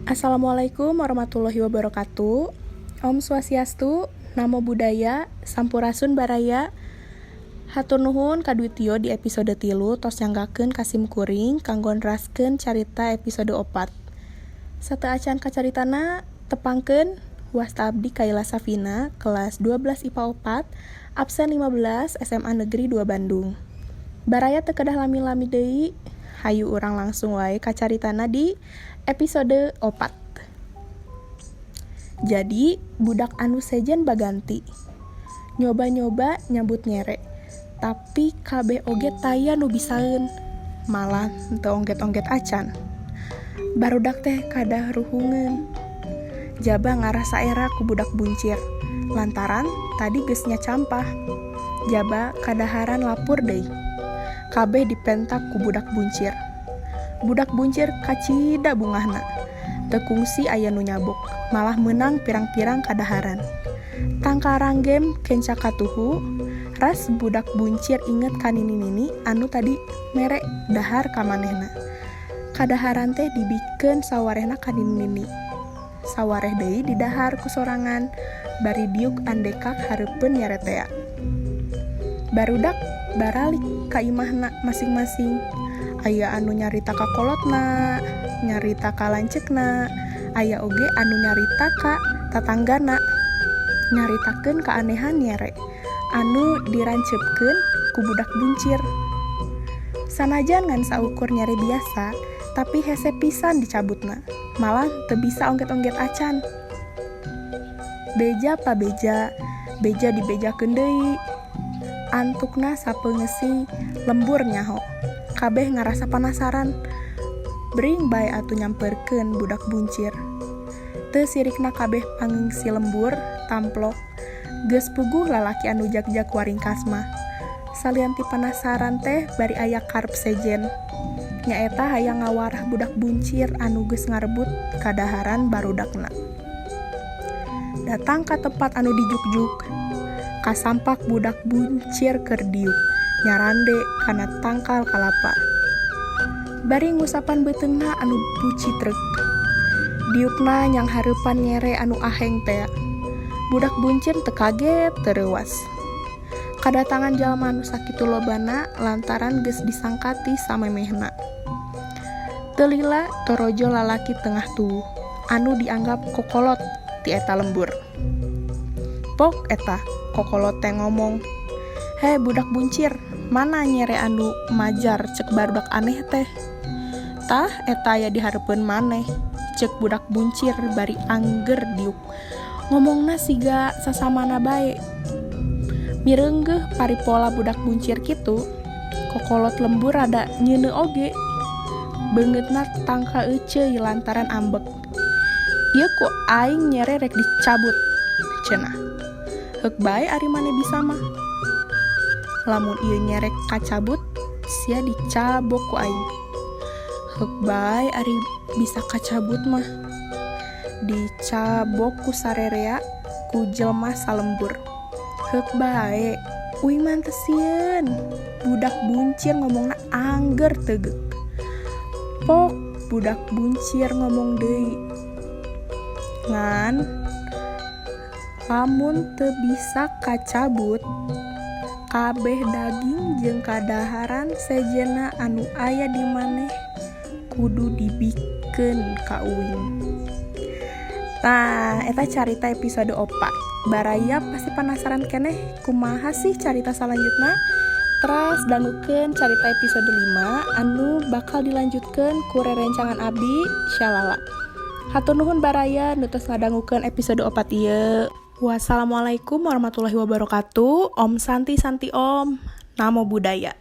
Assalamualaikum warahmatullahi wabarakatuh. Om Swastiastu, Namo Buddhaya, Sampurasun Baraya. Hatur nuhun ka Dwitio di episode 3 tos nyanggakeun ka sim kuring kanggo neraskeun carita episode 4. Sateuacan kacaritana tepangkeun wasta abdi Kaila Safina kelas 12 IPA 4 absen 15 SMA Negeri 2 Bandung. Baraya teu kedah lami-lami deui, hayu urang langsung wae kacaritana di episode 4. Jadi budak anu sejen baganti. Nyoba-nyoba nyabut nyere, tapi kabeh oge taya nu bisaeun. Malah teu ongget-ongget acan. Barudak teh kadah ruhungeun. Jaba ngarasa era ku budak buncir. Lantaran tadi geus nyacampah. Jaba kadaharan lapur deui. Kabeh dipentak ku budak buncir. Budak buncir kacida bungahna. Teu kungsi aya nu nyabok, malah meunang pirang-pirang kadaharan. Tangka ranggem kenca katuhu, ras budak buncir inget ka nini-nini anu tadi mere dahar ka manehna. Kadaharan teh dibikeun sawarehna ka nini-nini. Sawareh deui didahar ku sorangan, bari diuk andekak hareupeun nyaretea. Barudak baralik ka imahna masing-masing. Aya anu nyarita ka kolotna, nyarita ka lanceukna, aya oge anu nyarita ka tatanggana. Nyaritakeun keanehan nyere anu dirancepkeun ku budak buncir. Sanajan ngan saukur nyere biasa, tapi hese pisan dicabutna. Malah teu bisa ongget-ongget acan. Beja pa beja, beja dibejakeun deui. Antukna sapeungsi lembur nyaho. Kabeh ngarasa penasaran. Bring bae atuh nyamperkeun budak buncir. Teu sirikna kabeh pangengsi lembur tamplok. Geus puguh lalaki anu jag-jag waringkas mah. Salian ti penasaran teh bari aya karep sejen. Nyaeta hayang ngawarah budak buncir anu geus ngarebut kadaharan barudakna. Datang ka tempat anu dijuk-juk. Kasampak budak buncir keur diuk, nyarande kana tangkal kalapa. Bari ngusapan beuteungna anu bucitrek. Diukna nyang hareupan nyere anu aheng tea. Budak buncir teu kaget teu reuwas. Kadatangan jalma anu sakitu lobana lantaran geus disangkati samemehna. Teu lila torojo lalaki tengah tuwuh anu dianggap kokolot ti eta lembur. Pok eta kokolot teh ngomong, "He budak buncir, mana nyere anu majar cek barudak aneh teh?" "Tah eta aya di hareupeun maneh," cek budak buncir bari angger diuk. Ngomongna siga sasamana bae. Mireunggeuh paripola budak buncir kitu, kokolot lembur rada nyeuneu oge. Beungeutna tangka euceuy lantaran ambek. "Ieu ku aing nyere rek dicabut," cenah. "Heuk bae ari maneh bisa mah. Lamun ieu nyere kacabut, sia dicabok ku aing." "Heuk bae ari bisa kacabut mah." Dicabok ku sarerea ku jelema salembur. "Heuk bae, uing mah teu sieun." Budak buncir ngomongna angger tegeuk. Pok budak buncir ngomong deui. "Ngan lamun teu bisa kacabut, kabeh daging jeung kadaharan sejenna anu aya di maneh kudu dibikeun ka uing." Tah, eta carita episode 4. Baraya pasti penasaran keneh kumaha sih carita salanjutna? Teras dangukeun carita episode 5 anu bakal dilanjutkeun ku rerencangan abdi Syalala. Hatur nuhun baraya nu tos ngadangukeun episode 4 ieu. Wassalamualaikum warahmatullahi wabarakatuh. Om Santi Santi Om. Namo Buddhaya.